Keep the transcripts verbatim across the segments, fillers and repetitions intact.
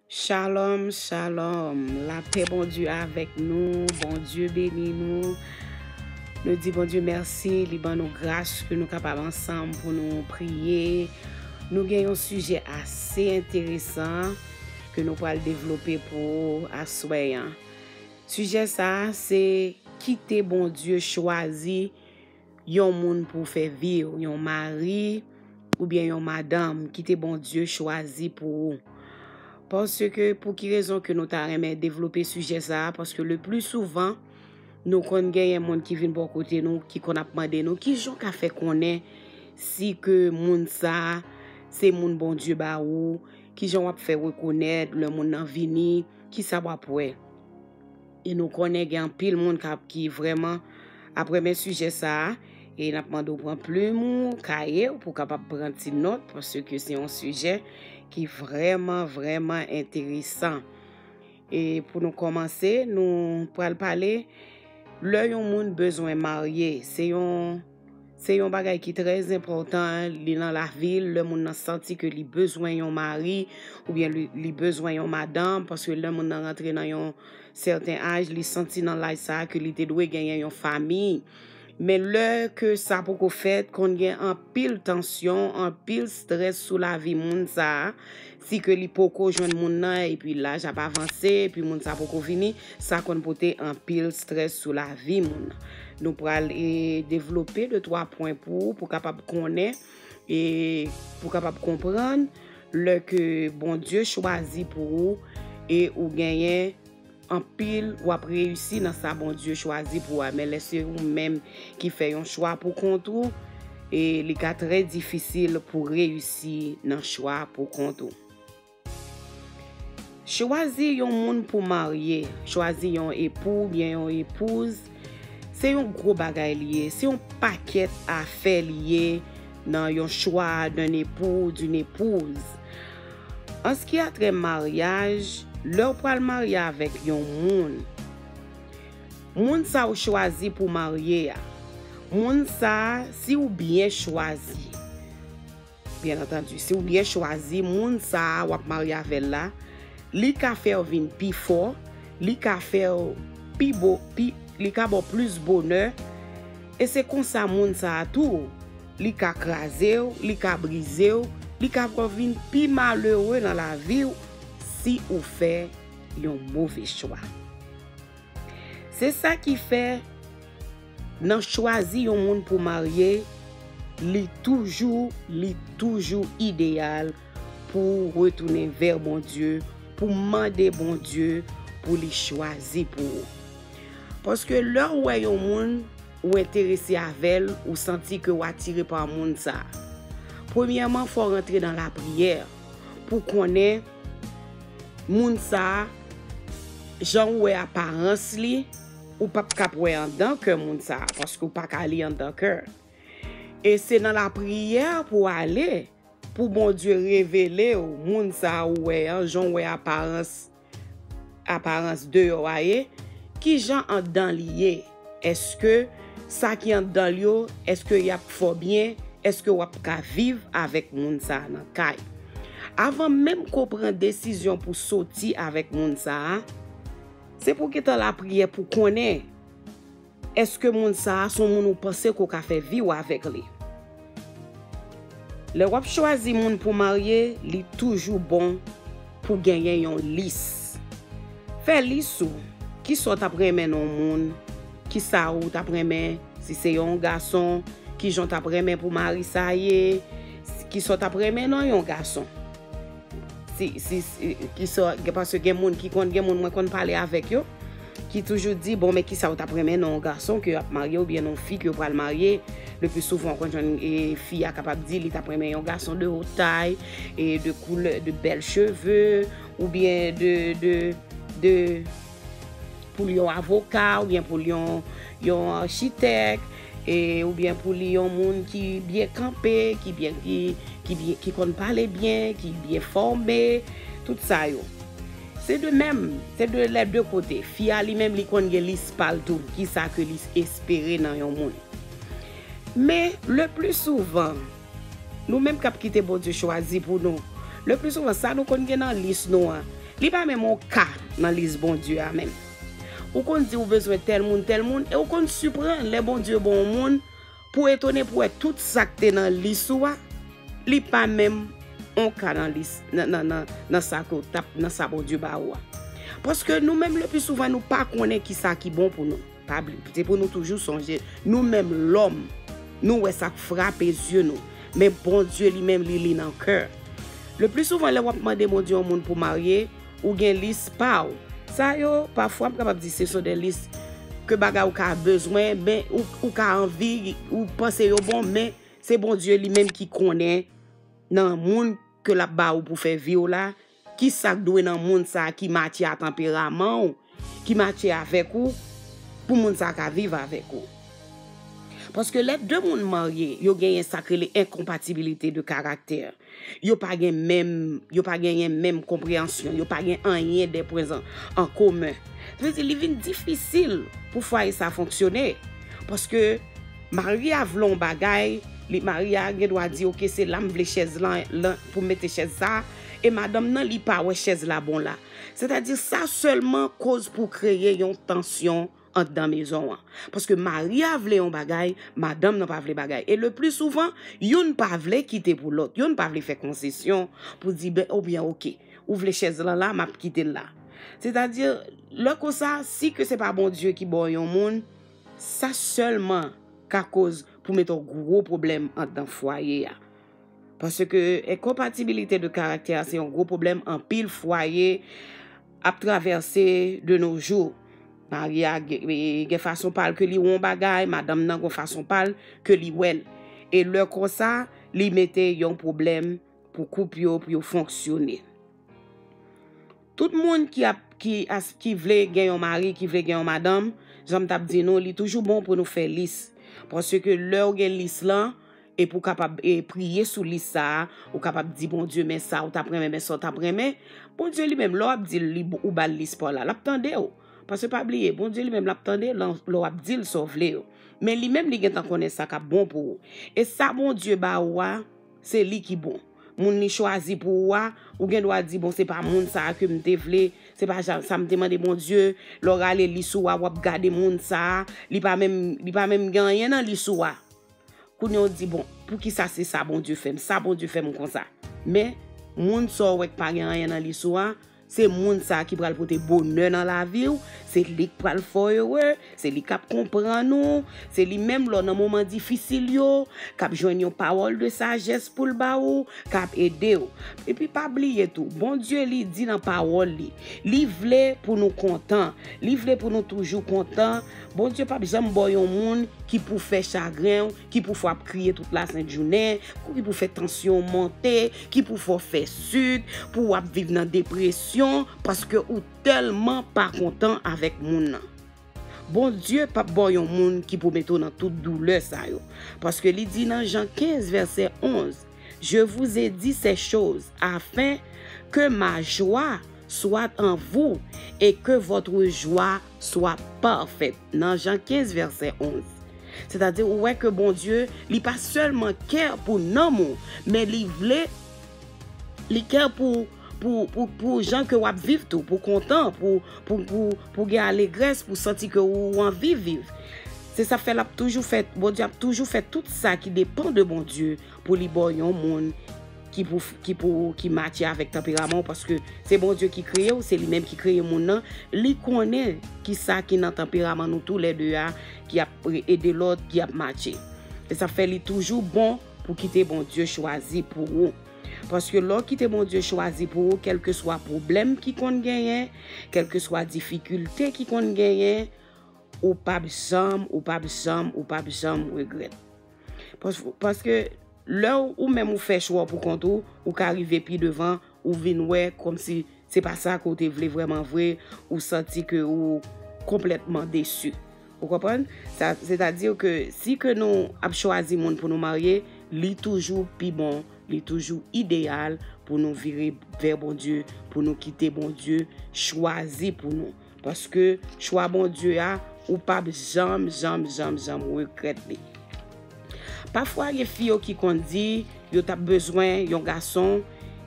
Shalom, shalom. Lapè Bondye avèk nou. Bondye beni nou. Nou di Bondye mèsi, li ban nou gras ke nou kapab ansanm pou nou priye. Nou gen yon sijè ase enteresan ke nou pral devlope pou aswè an. Sijè sa a, se kite Bondye chwazi yon moun pou w fè vi w, yon mari oubyen yon madanm, kite Bondye chwazi pou ou. Paske, pou ki rezon ke nou ta renmen devlope sijè sa a? Paske le pli souvan, nou konn genyen moun ki vin bò kote nou, ki konn ap mande nou, "Kijan w ka fè konnen si ke moun sa a se moun Bondye ba ou? Kijan w ap fè rekonèt lè moun nan vini? Kisa w ap wè?" E nou konnen gen anpil moun k ap, ki vrèman ap renmen sijè sa a. E n ap mande w pran plim ou, kaye w pou w kapab pran ti nòt, paske se yon sijè ki vrèman, vrèman enteresan. E pou nou kòmanse, nou pral pale lè yon moun bezwen marye. Se yon, se yon bagay ki trè enpòtan, li nan lavi l, lè moun nan santi ke li bezwen yon mari, oubyen li, li bezwen yon madanm, paske lè moun nan rantre nan yon sèten aj, li santi nan laj sa a ke li te dwe genyen yon fanmi. Men lè ke sa poko fèt, konn gen anpil tansyon, anpil strès sou lavi moun sa a. Si ke li poko jwenn moun nan, epi laj ap avanse, epi moun sa poko vini, sa konn pote anpil strès sou lavi moun nan. Nou pral, e, devlope de twa pwen pou ou, pou kapab konnen, e pou kapab konprann lè ke Bondye chwazi pou ou, e ou genyen anpil, w ap reyisi nan sa Bondye chwazi pou ou a. Men lè se ou menm ki fè yon chwa pou kont ou, e li ka trè difisil pou reyisi nan chwa pou kont ou. Chwazi yon moun pou marye, chwazi yon epou oubyen yon epouz, se yon gwo bagay li ye, se yon pakèt afè li ye nan yon chwa d'un époux, d'une épouse. An ce qui a trait maryaj, lè w pral marye avèk yon moun, moun sa w chwazi pou marye a, moun sa a, si w byen chwazi, byen antandi, si w byen chwazi, moun sa a w ap marye avè l la, li ka fè w vin pi fò, li ka fè w pi bo, pi, li ka ba w plis bonè, e se konsa moun sa a tou, li ka kraze w, li ka brize w, li ka fè w vin pi malere nan lavi w si ou fè yon move chwa. Se sa ki fè, nan chwazi yon moun pou marye, li toujou, li toujou ideyal pou w retounen vè Bondye, pou w mande Bondye pou li chwazi pou ou. Paske lè w wè yon moun, ou enterese avè l, ou santi ke w atire pa moun sa a. Premyèman, fò w rantre nan lapriyè pou konnen moun sa a, jan ou wè aparans li, ou p ap kab wè anndan kè moun sa a, paske ou pa ka li anndan kè. E se nan lapriyè pou w ale, pou Bondye revele w moun sa a ou wè an, jan w wè aparans, aparans deyò a ye, kijan anndan li ye. Èske sa ki anndan l yo, èske y ap fè w byen? Èske w ap ka viv avèk moun sa a nan kay? Avan menm ke w pran desizyon pou soti avèk moun sa a, se pou w gentan lapriyè pou konnen èske moun sa a se yon moun ou panse ke w ka fè vi w avèk li. Lè w ap chwazi moun pou marye, li toujou bon pou genyen yon lis. Fè lis ou. Kisa w t ap renmen nan yon moun? Kisa w t ap renmen si se yon gason? Kijan w t ap renmen pou mari sa a ye? Kisa w t ap renmen nan yon gason? Si, si, si, kisa, gen, paske gen moun ki konn, gen moun mwen konn pale avèk yo, ki toujou di, "Bon, men kisa w t ap renmen nan yon gason ke ap marye oubyen nan yon fi ke yo pral marye?" Le pli souvan, w konn jwenn, e, fi a kapab di li t ap renmen yon gason de haute taille, e de koulè, de bèl cheve, oubyen de, de, de, pou l yon avoka, oubyen pou l yon, yon achitèk, e, oubyen pou li yon moun ki byen kanpe, ki byen, ki, ki byen, ki konn pale byen, ki byen fòme, tout sa yo. Se de menm, se de lè de kote. Fi a li menm, li konn gen lis pa l tou, kisa ke li espere nan yon moun. Men, le pli souvan, nou menm k ap kite Bondye chwazi pou nou, le pli souvan, sa nou konn gen nan lis nou an, Li pa menm yon ka nan lis Bondye a menm. Ou konn di ou bezwen tèl moun, tèl moun, e ou konn siprann lè Bondye ba w yon moun pou etone pou wè tout sa k te nan lis ou a, li pa menm yon ka nan lis, nan, nan, nan, nan sa ke w t ap, nan sa Bondye ba ou a. Paske nou menm, le pli souvan, nou pa konnen ki sa ki bon pou nou. Pa bli-, se pou nou toujou sonje, nou menm lòm, nou wè sa k frape zye nou. Men Bondye li menm, li li nan kè. Le pli souvan, lè w ap mande Bondye yon moun pou marye, ou gen lis pa w. Sa yo, pafwa, m kapab di se sont des listes ke bagay ou ka bezwen, men ou, ou ka anvi, ou panse yo bon, men se Bondye li menm ki konnen nan moun ke l ap ba ou pou fè vi w la, ki sa k dwe nan moun sa a ki matche a tanperaman w, ki matche avèk ou, pou moun sa a ka viv avèk ou. Paske lè de moun marye, yo genyen sa k rele enkonpatibilite de karaktè. Yo pa gen menm, yo pa genyen menm konpreyansyon, yo pa gen anyen de pwen an, an komen. Sa vle di, li vin difisil pou fwaye sa fonksyone. Paske mari a vle yon bagay, li, mari a gen dwa di, "Oke, se la m vle chèz lan, lan, pou m mete chèz sa a," e madanm nan, li pa wè chèz la bon la. Sètadi, sa sèlman koz pou kreye yon tansyon anndan mezon an. Paske mari a vle yon bagay, madanm nan pa vle bagay. E le pli souvan, youn pa vle kite pou lòt. Youn pa vle fè konsesyon pou di, ben, oubyen, oke, ou vle chèz lan la, m ap kite l la. Sètadi, lè konsa, si ke se pa Bondye ki ba w yon moun, sa sèlman ka koz pou mete yon gwo pwoblèm anndan fwaye a. Paske enkonpatibilite de karaktè a se yon gwo pwoblèm anpil fwaye ap travèse de nos jours. Mari a gen, gen fason pa l ke li wè yon bagay, madanm nan gen fason pa l ke li wè l. E lè konsa, li mete yon pwoblèm pou koup yo, pou yo fonksyone. Tout moun ki ap, ki as-, ki vle gen yon mari, ki vle gen yon madanm, jan m t ap di nou, li toujou bon pou nou fè lis. Paske lè w gen lis lan, e pou w kapab, e, priye sou lis sa a, ou kapab di Bondye, men sa ou t ap renmen, men sa w t ap renmen. Bondye li menm, lè w ap di l, li, ou ba l lis pa w la, l ap tande w. Paske pa bliye, Bondye li menm, l ap tande lè, lè w ap di l sa w vle yo. Men li menm, li gentan konnen sa k ap bon pou ou. E sa Bondye ba ou a, se li ki bon. Moun li chwazi pou ou a, ou gen dwa di, bon, se pa moun sa a ke m te vle, se pa ja-, sa m te mande Bondye. Lè w rale lis ou a, w ap gade moun sa a, li pa menm, li pa menm gen anyen nan lis ou a. Kounye a w di, bon, poukisa se sa Bondye fè m, sa Bondye fè m konsa? Men, moun sa w wè k pa gen anyen nan lis ou a, se moun sa a ki pral pote bonè nan lavi w, se li k pral fè w ere, se li k ap konprann ou, se li menm lè w nan moman difisil yo, k ap jwenn yon pawòl de sajès pou l ba ou, k ap ede w. Epi pa bliye tou, Bondye li di nan pawòl li, li vle pou nou kontan, li vle pou nou toujou kontan. Bondye p ap janm ba w yon moun ki pou fè chagren w, ki pou fè w ap kriye tout lasent jounen, ki pou fè tansyon w monte, ki pou fè w fè sik, pou w ap viv nan depresyon, paske ou tèlman pa kontan avèk moun nan. Bondye p ap ba w yon moun ki pou mete w nan tout doulè sa yo. Paske li di nan Jan kenz, vèsè onz, Je vous ai dit ces choses afin que ma joie soit en vous et que votre joie soit parfaite. Nan Jan kenz, vèsè onz. Sètadi, ou wè ke Bondye, li pa sèlman kè pou nanm ou, men li vle, li kè pou, pou, pou, pou jan ke w ap viv tou, pou kontan, pou, pou, pou, pou gen alegrès, pou santi ke ou, ou anvi viv. Se sa fè l ap toujou fè, Bondye ap toujou fè tout sa ki depann de Bondye pou li ba w yon moun ki pou, ki pou, ki matche avèk tanperaman w, paske se Bondye ki kreye w, se li menm ki kreye moun nan. Li konnen ki sa ki nan tanperaman nou toulède a, ki ap ede lòt, ki ap matche. E sa fè li toujou bon pou kite Bondye chwazi pou ou. Paske lè w kite Bondye chwazi pou ou, kèlkeswa pwoblèm ki konn genyen, kèlkeswa difikilte ki konn genyen, ou p ap janm, ou p ap janm, ou p ap janm regrèt. Pas-, paske lè w, ou menm ou fè chwa w pou kont ou, ou ka rive pi devan, ou vin wè kòmsi se pa sa ke w te vle vrèman vre, ou santi ke ou konplètman desi. Ou konprann? Sa, sètadi ke si ke nou ap chwazi moun pou nou marye, li toujou pi bon, li toujou ideyal pou nou vire vè Bondye, pou nou kite Bondye chwazi pou nou. Paske chwa Bondye a, ou p ap janm, janm, janm, janm regrèt li. Pafwa, gen fi yo ki konn di yo t ap bezwen yon gason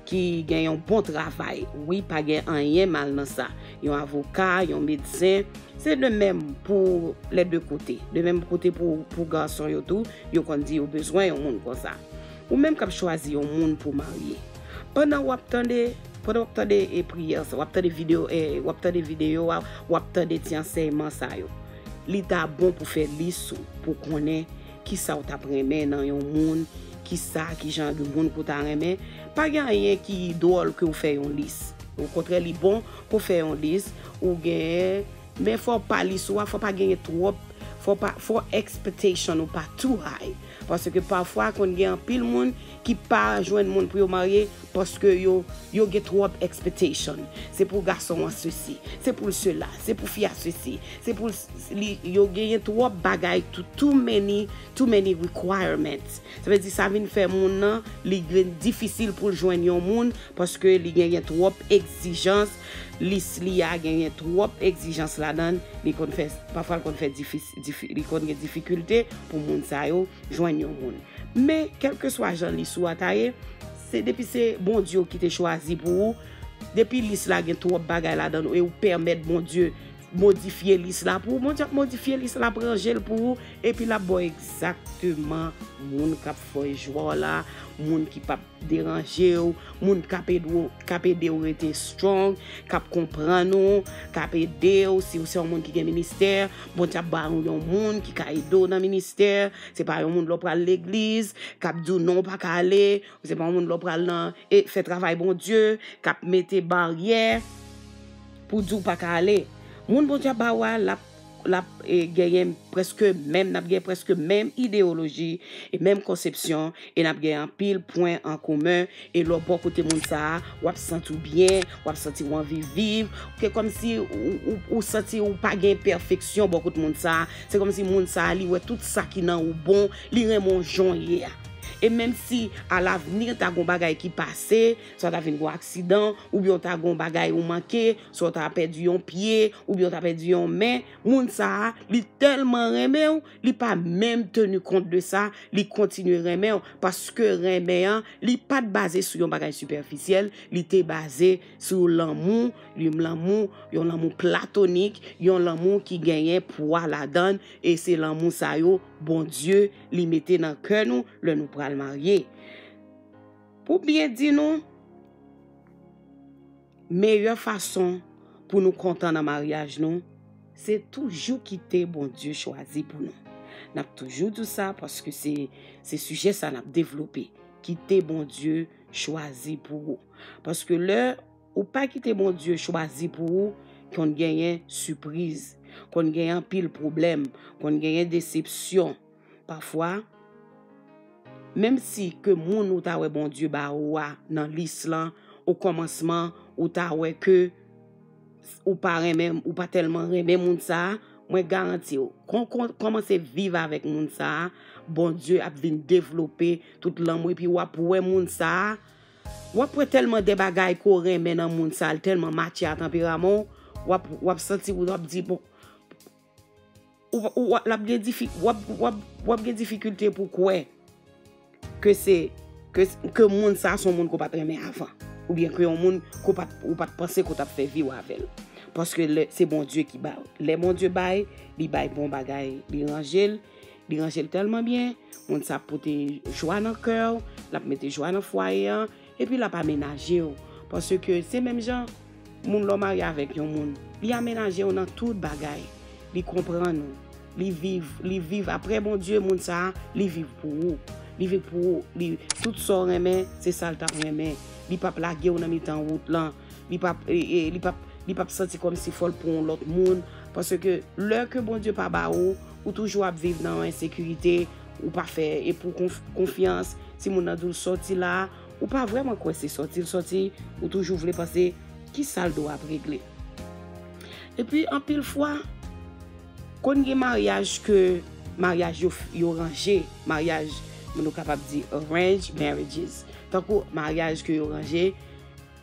ki gen yon bon travay. Wi, pa gen anyen mal nan sa. Yon avoka, yon medsen, se de menm pou lè de kote. De menm kote pou, pou gason yo tou, yo konn di yo bezwen yon moun konsa. Ou menm k ap chwazi yon moun pou marye. Pandan w ap tande, pandan w ap tande e priyè sa, w ap tande videyo, e w ap tande videyo a, w ap tande ti ansèyman sa yo. Li ta bon pou fè lis ou, pou konnen kisa w t ap renmen nan yon moun, kisa, ki jan de moun ke w ta renmen. Pa gen anyen ki dwòl ke w fè yon lis. Okontrè, li bon pou fè yon lis, ou genyen, men fò pa lis ou a, fò pa genyen twòp, fò pa, fò expectation ou pa too high. Paske pafwa, konn gen anpil moun ki pa jwenn moun pou yo marye, paske yo, yo gen twòp expectation. Se pou gason an sesi, se pou l sela, se pou fi a sesi, se pou l s-, li, yo genyen twòp bagay, too, too many, too many requirements. Sa vle di sa vin fè moun nan, li vin difisil pou l jwenn yon moun, paske li genyen twòp egzijans, lis li a genyen twòp egzijans ladan l, li konn fè, pafwa l konn fè difis-, difi-, li konn gen difikilte pou moun sa yo jwenn yon moun. Men, kèlkeswa jan lis ou a ta ye, se depi se Bondye ki te chwazi pou ou, depi lis la gen twòp bagay ladan l e ou pèmèt Bondye modifye lis la pou ou, Bondye ap modifye lis la, ap ranje l pou ou, epi l ap ba w egzakteman moun k ap fè jwa w la, moun ki p ap deranje w, moun k ap ede w, k ap ede w rete strong, k ap konprann ou, k ap ede w. Si w se yon moun ki gen ministè, Bondye ap ba w yon moun ki ka ede w nan ministè. Se pa yon moun lè w pral legliz, k ap di w non, w pa ka ale. Ou se pa yon moun lè w pral nan, e, fè travay Bondye, k ap mete baryè pou di w pa ka ale. Moun Bondye ap ba w a, l ap, l ap, e, genyen prèske menm, n ap gen prèske menm ideyoloji e menm konsepsyon, e n ap gen anpil pwen an komen, e lè w bò kote moun sa a, w ap santi w byen, w ap santi w anvi viv, ke kòmsi ou, ou, ou santi ou pa gen pèfeksyon bò kote moun sa a, se kòmsi moun sa a, li wè tout sa ki nan ou bon, li renmen w jan w ye a. E menm si alavni ta gon bagay ki pase, swa ta vin gon aksidan, oubyen w ta gon bagay ou manke, swa w ta pèdi yon pye, oubyen w ta pèdi yon men, moun sa a, li tèlman renmen w, li pa menm teni kont de sa, li kontinye renmen w, paske renmen an, li pa t baze sou yon bagay sipèfisyèl, li te baze sou lanmou, yon lanmou, yon lanmou platonik, yon lanmou ki genyen pwa ladan l, e se lanmou sa yo, Bondye, li mete nan kè nou lè nou pral marye. Pou byen di nou, meyè fason pou nou kontan nan maryaj nou, se toujou kite Bondye chwazi pou nou. N ap toujou di w sa paske se, se sijè sa n ap devlope. Kite Bondye chwazi pou ou. Paske lè ou pa kite Bondye chwazi pou ou, konn genyen sipriz, konn genyen anpil pwoblèm, konn genyen desepsyon. Pafwa, menm si ke moun ou ta wè Bondye ba ou a nan lis lan, okòmansman, ou ta wè ke ou pa renmen, ou pa tèlman renmen moun sa a, mwen garanti w, kon, kon, kòmanse viv avèk moun sa a, Bondye ap vin devlope tout lanmou, epi w ap wè moun sa a, w ap wè tèlman de bagay ke w renmen nan moun sa a, l tèlman matche a tanperaman w, w ap, w ap santi, w ap di, bon, ou, ou, w ap, l ap gen difi-, w ap, w ap, w ap gen difikilte pou kwè ke se, ke, ke moun sa a se yon moun ke w pa t renmen avan. Oubyen ke yon moun ke w pa t, ou pa t panse ke w t ap fè vi w avè l. Paske lè, se Bondye ki ba w. Lè Bondye bay, li bay bon bagay, li ranje l, li ranje l tèlman byen, moun sa ap pote jwa nan kè w, l ap mete jwa nan fwaye an, epi l ap amenaje w. Paske se menm jan moun lè w marye avèk yon moun, li amenaje w nan tout bagay. Li konprann ou. Li viv, li viv aprè Bondye, moun sa a, li viv pou ou. Li viv pou ou. Li, tout sa w renmen, se sa l t ap renmen. Li p ap lage w nan mitan wout lan. Li p ap, e, e, li p ap, li p ap santi kòmsi fò l pran yon lòt moun. Paske lè ke Bondye pa ba ou, ou toujou ap viv nan yon ensekirite, ou pa fè epou konf-, konfyans. Si moun nan di w sòti la, ou pa vrèman kwè se sòti l sòti, ou toujou vle panse ki sa l dwe ap regle. Epi, anpil fwa, konn gen maryaj ke, maryaj yo, yo ranje, maryaj, nou kapab di arranged marriages. Tankou maryaj ke yo ranje,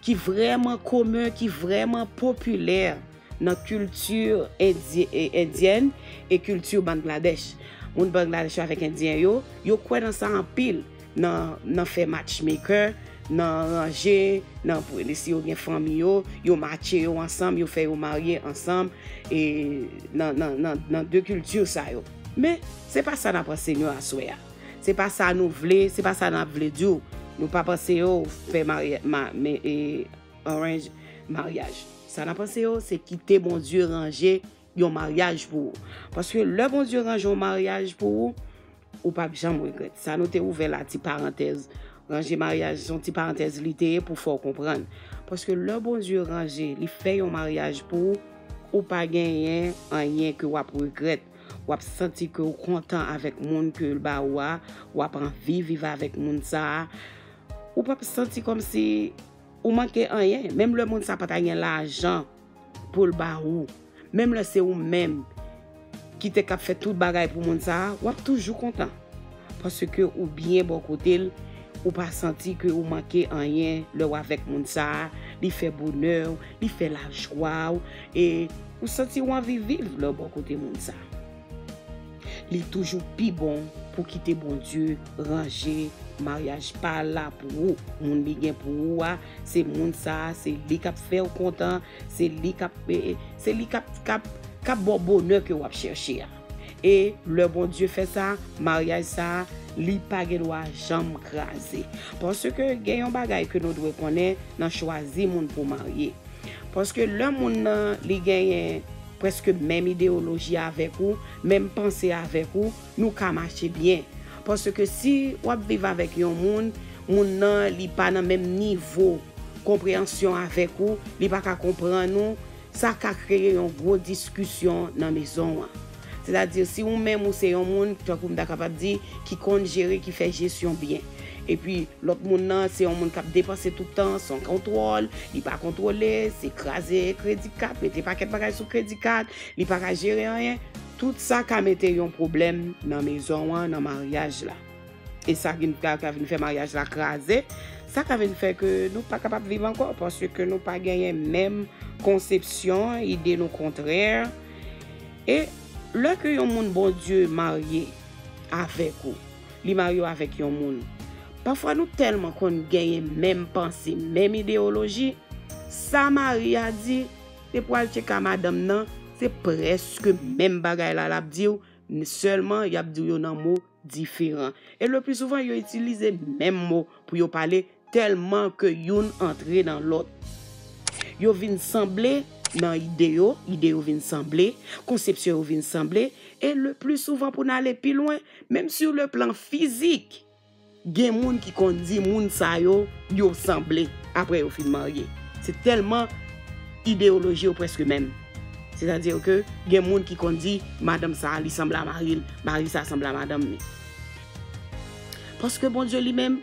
ki vrèman komen, ki vrèman popilè nan kilti endi-, e, endyèn e kilti Bangladèch. Moun Bangladèch yo avèk endyen yo, yo kwè nan sa anpil, nan, nan fè matchmaker, nan ranje, nan pou, si yo gen fanmi yo, yo matche yo ansanm, yo fè yo marye ansanm, e nan, nan, nan, nan de kilti sa yo. Men, se pa sa n ap anseye yo aswè a. Se pa sa nou vle, se pa sa n ap vle di w. Nou pa panse yo fè marye, ma, men, e, arrange maryaj. Sa n ap panse yo, se kite Bondye ranje yon maryaj pou ou. Paske lè Bondye ranje yon maryaj pou ou, ou p ap janm regrèt. Sa nou te ouvè la, ti parantèz. Ranje maryaj, se yon ti parantèz li te ye pou fè w konprann. Paske lè Bondye ranje, li fè yon maryaj pou ou, ou pa genyen anyen ke w ap regrèt. W ap santi ke w kontan avèk moun ke l ba ou a, w ap anvi viv avèk moun sa a. Ou p ap santi kòmsi ou manke anyen, menm lè moun sa pa ta gen lajan pou l ba ou, menm lè se ou menm ki te k ap fè tout bagay pou moun sa a, w ap toujou kontan. Paske ou byen bò kote l, ou pa santi ke ou manke anyen lè w avèk moun sa a, li fè bonè w, li fè lajwa w, e ou santi w anvi viv lè w bò kote moun sa a. Li toujou pi bon pou kite Bondye ranje maryaj pa l la pou ou. Moun li gen pou ou a, se moun sa a, se li k ap fè w kontan, se li k ap, e, e, se li k ap, k ap, k ap ba w bonè ke w ap chèche a. E lè Bondye fè sa, maryaj sa a, li pa gen dwa janm kraze. Paske gen yon bagay ke nou dwe konnen nan chwazi moun pou marye. Paske lè moun nan, li genyen prèske menm ideyoloji avèk ou, menm panse avèk ou, nou ka mache byen. Paske si w ap viv avèk yon moun, moun nan, li pa nan menm nivo konpreyansyon avèk ou, li pa ka konprann ou, sa ka kreye yon gwo diskisyon nan mezon an. Sètadi, si ou menm ou se yon moun, tankou m ta kapab di, ki konn jere, ki fè jesyon byen. Epi, lòt moun nan, se yon moun k ap depanse tout tan, san kontwòl, li pa kontwole, se kraze kredi kat, mete pakèt bagay sou kredi kat, li pa ka jere anyen. Tout sa ka mete yon pwoblèm nan mezon an, nan maryaj la. E sa ki ka, ka vin fè maryaj la kraze, sa ka vin fè ke nou pa kapab viv ankò, paske nou pa genyen menm konsepsyon, ide nou kontrè. E lè ke yon moun Bondye marye avèk ou, li marye w avèk yon moun, pafwa nou tèlman konn genyen menm panse, menm ideyoloji, sa mari a di, depi w al tcheke a madanm nan, se prèske menm bagay la l ap di w, sèlman y ap di w yo nan mo diferan. E le pli souvan, yo itilize menm mo pou yo pale tèlman ke youn antre nan lòt. Yo vin sanble nan ide yo, ide yo vin sanble, konsepsyon yo vin sanble, e le pli souvan pou n ale pi lwen, menm sur le plan fizik, gen moun ki konn di moun sa yo, yo sanble apre yo fin marye. Se tèlman ideyoloji yo prèske menm. Sètadi ke gen moun ki konn di madanm sa a, li sanble a mari l, mari sa a sanble a madanm li. Paske Bondye li menm,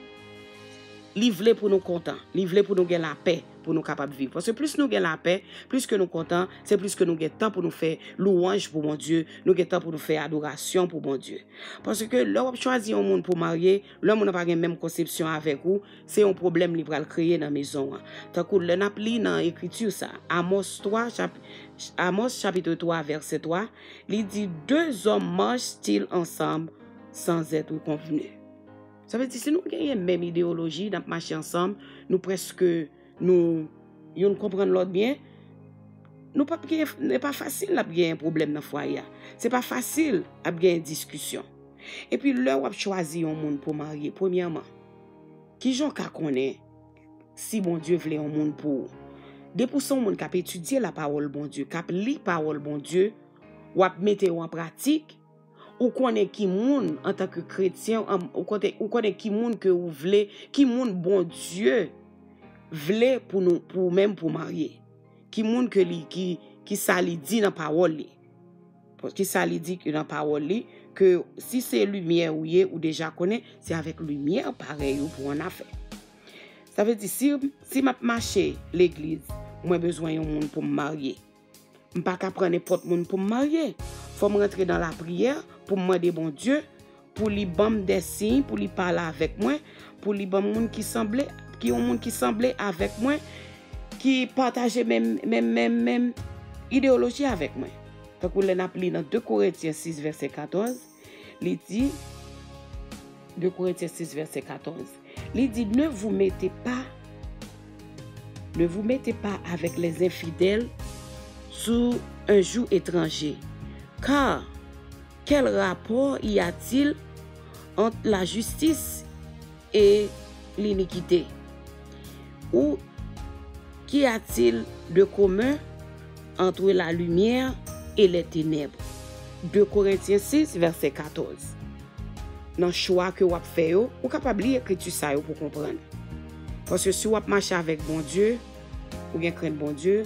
li vle pou nou kontan, li vle pou nou gen lapè, pou nou kapab viv. Paske plis nou gen lapè, plis ke nou kontan, se plis ke nou gen tan pou nou fè lwanj pou Bondye, nou gen tan pou nou fè adorasyon pou Bondye. Paske lè w ap chwazi yon moun pou marye, lè moun nan pa gen menm konsepsyon avèk ou, se yon pwoblèm li pral kreye nan mezon an. Tankou lè n ap li nan ekriti sa, Amos twa, chap-, Amos chapit twa, vèsè twa, li di, deux hommes marchent-ils ensemble sans être convenus? Sa vle di, si nou genyen menm ideyoloji, n ap mache ansanm, nou prèske, nou, youn konprann lòt byen, nou p ap gen, se pa fasil n ap genyen pwoblèm nan fwaye a. Se pa fasil ap genyen diskisyon. Epi lè w ap chwazi yon moun pou marye, premyèman, kijan w ka konnen si Bondye vle yon moun pou ou? Depi w se yon moun k ap etidye lapawòl Bondye, k ap li pawòl Bondye, w ap mete yo an pratik, ou konnen ki moun, antanke kretyen, an, ou konnen, ou konnen ki moun ke ou vle, ki moun Bondye vle pou nou, pou ou menm pou w marye. Ki moun ke li, ki, ki sa li di nan pawòl li. Ki sa li di ke nan pawòl li, ke si se limyè ou ye, ou deja konnen, se avèk limyè parèy ou pou w annafè. Sa vle di, si, si m ap mache legliz, mwen bezwen yon moun pou m marye. M pa ka pran nenpòt moun pou m marye. Fò m rantre nan lapriyè pou m mande Bondye, pou li ban m de siy, pou li pale avèk mwen, pou li ban m moun ki sanble, ki yon moun ki sanble avèk mwen, ki pataje menm, menm, menm, menm ideyoloji avèk mwen. Tankou lè n ap li nan de Korentyen sis vèsè katòz, li di, De Korentyen sis, vèsè katòz. Li di, ne vous mettez pas, ne vous mettez pas avec les infidèles sous un joug étranger, car quel rapport y a-t-il entre la justice et l'iniquité? Ou qu'y a-t-il de commun entre la lumière et les ténèbres? De Korentyen sis, vèsè katòz. Nan chwa ke w ap fè yo, ou kapab li ekriti sa yo pou konprann. Paske si w ap mache avèk Bondye, ou gen krent Bondye,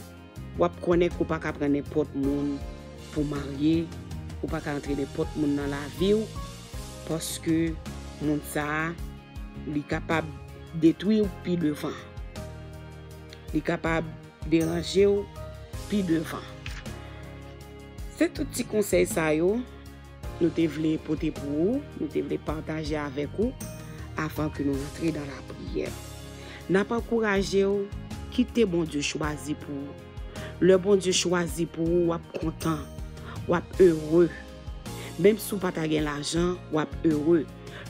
w ap konnen ke w pa ka pran nenpòt moun pou marye, ou pa ka antre nenpòt moun nan lavi w, paske moun sa a, li kapab detwi w pi devan. Li kapab deranje w pi devan. Se tout ti konsèy sa yo nou te vle pote pou ou, nou te vle pataje avèk ou avan ke nou rantre nan lapriyè. N ap ankouraje w, kite Bondye chwazi pou ou. Lè Bondye chwazi pou ou, w ap kontan, w ap ere. Menm si w pa ta gen lajan, w ap ere.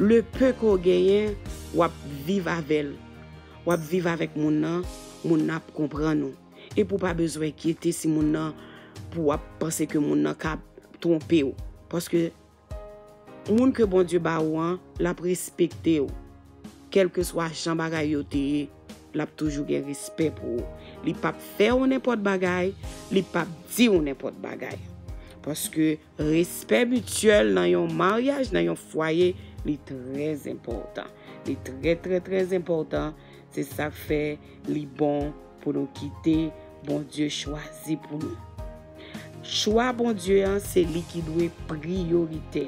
Le peu ke w genyen, w ap viv avè l. W ap viv avèk moun nan, moun nan ap konprann ou. Epi w pa bezwen enkyete si moun nan, pou w ap panse ke moun nan ka twonpe w. Paske moun ke Bondye ba ou an, l ap respekte w. Kèlkeswa jan bagay yo te ye, l ap toujou gen respè pou ou. Li p ap fè w nenpòt bagay, li p ap di w nenpòt bagay. Paske respè mityèl nan yon maryaj, nan yon fwaye, li trè enpòtan. Li trè, trè, trè enpòtan. Se sa k fè li bon pou nou kite Bondye chwazi pou nou. Chwa Bondye an, se li ki dwe priyoritè.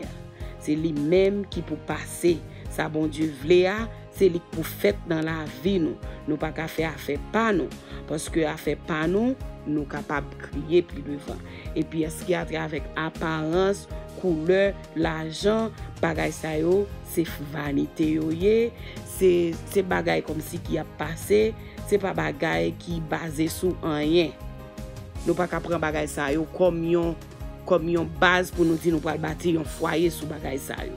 Se li menm ki pou pase. Sa Bondye vle a, se li k pou fèt nan lavi nou. Nou pa ka fè afè pa nou. Paske afè pa nou, nou kapab kriye pi devan. Epi èske atravèk aparans, koulè, lajan, bagay sa yo, se vanite yo ye, se, se bagay kòmsi ki ap pase, se pa bagay ki baze sou anyen. Nou pa ka pran bagay sa yo kòm yon, kòm yon baz pou nou di nou pral bati yon fwaye sou bagay sa yo.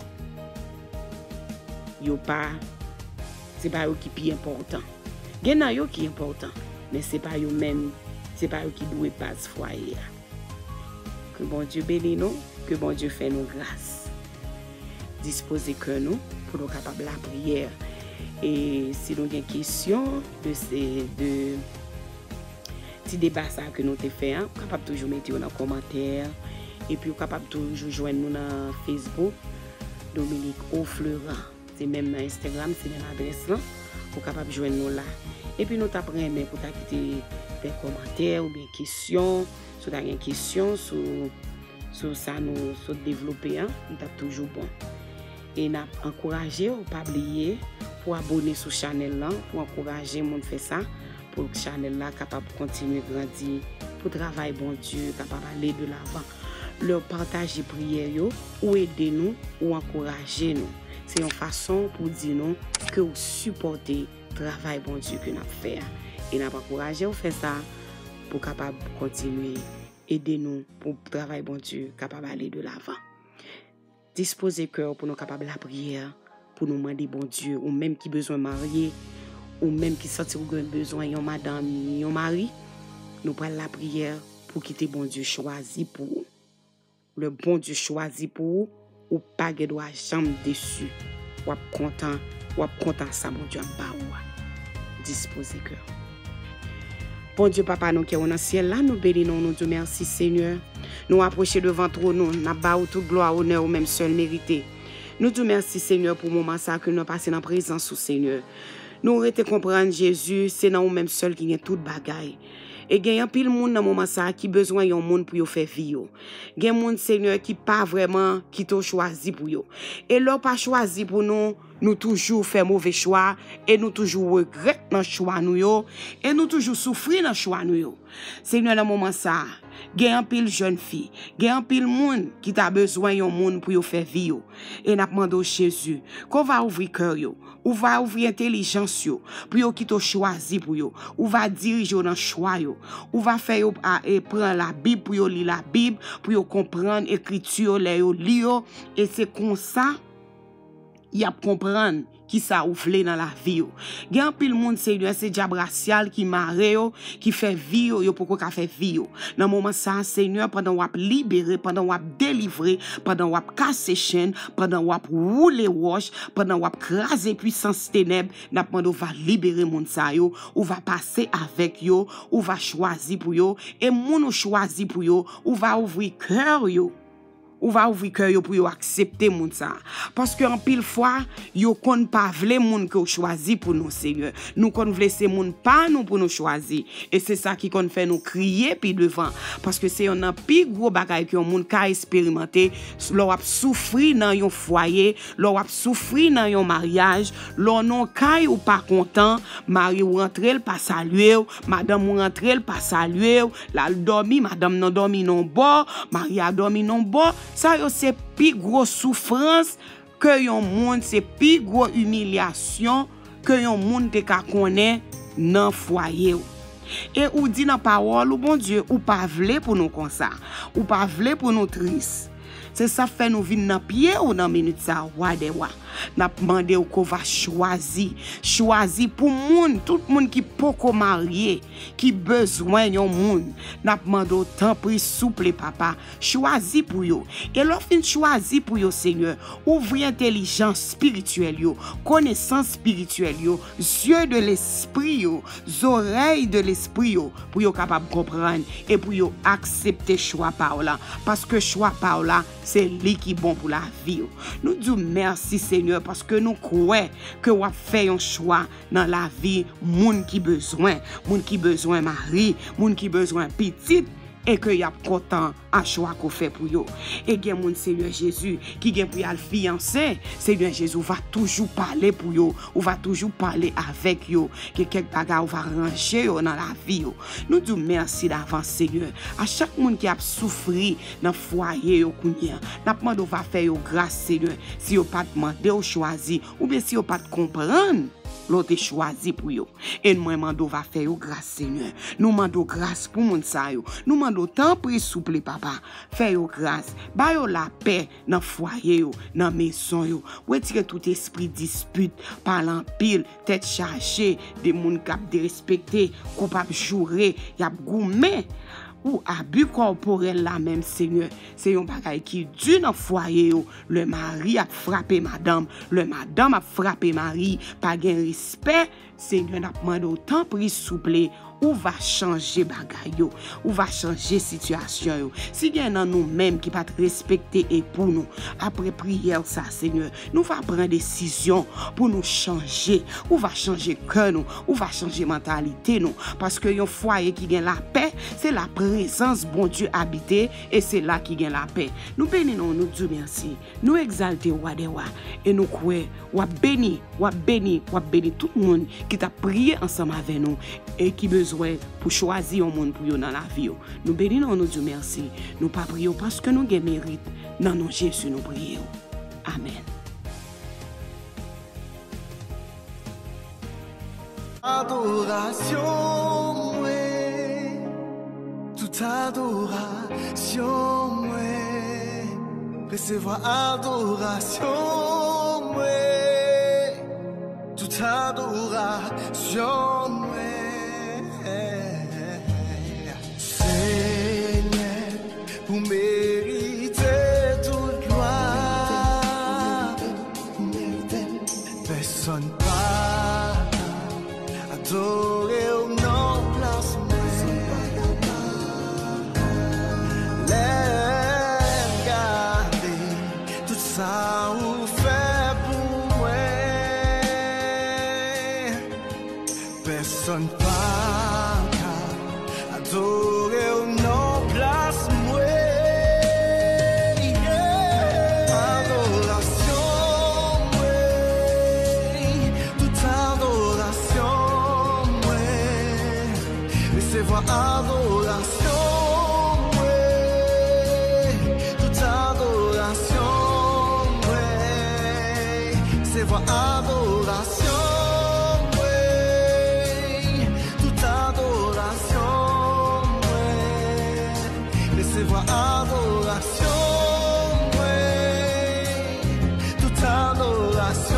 Yo pa, se pa yo ki pi enpòtan. Gen nan yo ki enpòtan, men se pa yo menm, se pa yo ki dwe baz fwaye a. Ke Bondye beni nou, ke Bondye fè nou gras. Dispoze kè nou pou nou kapab lapriyè. E si nou gen kesyon de se, de ti deba sa ke nou te fè an, ou kapab toujou mete yo nan kòmantè. Epi ou kapab toujou jwenn nou nan Facebook, Dominique Aufleurant. Se menm nan Instagram, se menm adrès lan. Ou kapab jwenn nou la. Epi nou t ap renmen pou ta kite de kòmantè oubyen kesyon. Si w ta gen kesyon sou, sou sa nou sot devlope an, li t ap toujou bon. E n ap ankouraje w, pa bliye pou abone sou chanèl lan, pou ankouraje moun fè sa, pou chanèl la kapab kontinye grandi, pou travay Bondye kapab ale de lavan. Lè w pataje priyè yo, ou ede nou, ou ankouraje nou. Se yon fason pou di nou ke w sipòte travay Bondye ke n ap fè a. E n ap ankouraje w fè sa pou kapab kontinye ede nou pou travay Bondye kapab ale de lavan. Dispoze kè w pou nou kapab lapriyè, pou nou mande Bondye, ou menm ki bezwen marye, ou menm ki santi w gen bezwen yon madanm, yon mari, nou pral lapriyè pou kite Bondye chwazi pou ou. Lè Bondye chwazi pou ou, ou pa gen dwa janm desi. W ap kontan, w ap kontan sa Bondye ap ba ou a. Dispoze kè w. Bondye Papa nou ki nan syèl la, nou beni non w, nou di w mèsi Senyè. Nou apwoche devan twòn ou, n ap ba ou tout glwa, onè ou menm sèl merite. Nou di w mèsi Senyè pou moman sa ke nou pase nan prezans ou Senyè. Nou rete konprann Jezi, se nan ou menm sèl ki gen tout bagay. E gen anpil moun nan moman sa ki bezwen yon moun pou yo fè vi yo. Gen moun Senyè ki pa vrèman kite w chwazi pou yo. E lè w pa chwazi pou nou, nou toujou fè move chwa, e nou toujou regrèt nan chwa nou yo, e nou toujou soufri nan chwa nou yo. Senyè, nan moman sa a, gen anpil jèn fi, gen anpil moun ki ta bezwen yon moun pou yo fè vi yo. E n ap mande w, Jezi, ke w va ouvri kè yo, ou va ouvri entèlijans yo, pou yo kite w chwazi pou yo, ou va dirije yo nan chwa yo, ou va fè yo a, e, pran Labib pou yo li Labib, pou yo konprann Ekriti yo lè yo li yo, e se konsa y ap konprann kisa ou vle nan lavi yo. Gen anpil moun, Senyè, se dyab rasyal ki mare yo, ki fè vi yo, yo poko ka fè vi yo. Nan moman sa a, Senyè, pandan w ap libere, pandan w ap delivre, pandan w ap kase chenn, pandan w ap woule wòch, pandan w ap kraze pwisans tenèb, n ap mande w va libere moun sa yo, ou va pase avèk yo, ou va chwazi pou yo, e moun ou chwazi pou yo, ou va ouvri kè yo. Ou va ouvri kè yo pou yo aksepte moun sa a. Paske anpil fwa, yo konn pa vle moun ke w chwazi pou nou, Senyè. Nou konn vle se moun pa nou pou nou chwazi. E se sa ki konn fè nou kriye pi devan. Paske se yonn nan pi gwo bagay ke yon moun ka esperimante lè w ap soufri nan yon fwaye, lè w ap soufri nan yon maryaj, lè w nan yon kay ou pa kontan, mari w rantre l pa salye w, madanm ou rantre l pa salye w, l al dòmi, madanm nan dòmi nan yon bò, mari a dòmi nan yon bò. Sa yo se pi gwo soufrans ke yon moun, se pi gwo imilyasyon ke yon moun te ka konnen nan fwaye w. E ou di nan pawòl ou, Bondye, ou pa vle pou nou konsa. Ou pa vle pou nou tris. Se sa fè nou vin nan pye w nan minit sa a, Wa dè wa. N ap mande w ke w va chwazi. Chwazi pou moun, tout moun ki poko marye, ki bezwen yon moun. N ap mande w, tanpri, souple, Papa, chwazi pou yo. E lè w fin chwazi pou yo, Senyè, ouvri entèlijans espirityèl yo, konesans espirityèl yo, zye de lespri yo, zòrèy de lespri yo, pou yo kapab konprann e pou yo aksepte chwa pa w la, paske chwa pa w la, se li ki bon pou lavi w. Nou di w mèsi, Senyè, paske nou kwè ke w ap fè yon chwa nan lavi moun ki bezwen, moun ki bezwen mari, moun ki bezwen pitit, e ke y ap kontan a chwa ke w fè pou yo. E gen moun, Senyè Jezi, ki gen pou y al fiyanse, Senyè Jezi, ou va toujou pale pou yo, ou va toujou pale avèk yo. Gen kèk bagay ou va ranje yo nan lavi yo. Nou di w mèsi davans, Senyè. A chak moun ki ap soufri nan fwaye yo kounye a, n ap mande w va fè yo gras, Senyè. Si yo pa t mande w chwazi, oubyen si yo pa t konprann lè w te chwazi pou yo. E mwen mande w va fè yo gras, Senyè. Nou mande w gras pou moun sa yo. Nou mande w, tanpri, souple, Papa, fè yo gras. Ba yo lapè nan fwaye yo, nan mezon yo. Retire tout espri dispit, pale anpil, tèt chaje, de moun k ap derespekte, koup ap joure, y ap goumen. Ou abi kòporèl la menm, Senyè. Se yon bagay ki di nan fwaye yo. Lè mari ap frape madanm, lè madanm ap frape mari, pa gen respè. Senyè, n ap mande w, tanpri, souple, ou va chanje bagay yo, ou va chanje sitiyasyon yo. Si gen nan nou menm ki pa t respekte epoux nou, apre priyè w sa, Senyè, nou va pran desizyon pou nou chanje. Ou va chanje kè nou, ou va chanje mantalite nou. Paske yon fwaye ki gen lapè, se la prezans Bondye abite, e se la ki gen lapè. Nou beni non w, nou di w mèsi. Nou egzalte w, Wa dè wa, e nou kwè w ap beni, w ap beni, w ap beni tout moun ki t ap priye ansanm avè nou e ki bezwen pou chwazi yon moun pou yo nan lavi yo. Nou beni non w, nou di w mèsi. Nou pa priye w paske nou gen merit. Nan non Jezi nou priye w. Amèn. Adorasyon mwen, tout adorasyon mwen, resevwa adorasyon mwen, tout adorasyon mwen. Senyè, ou merite tout glwa. Pèsonn pa ka adore w nan plas mwen. Lè m gade tout sa ou fè pou mwen, pèsonn pa ka adore w nan plas mwen. Adorasyon mwen, tout adorasyon mwen, resevwa adorasyon mwen, tout adorasyon mwen, resevwa adorasyon mwen, tout adorasyon mwen, resevwa adorasyon mwen, tout adorasyon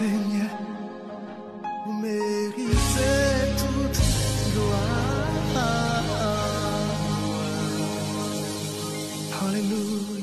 Senyè, ou merite tout glwa. Alelouya.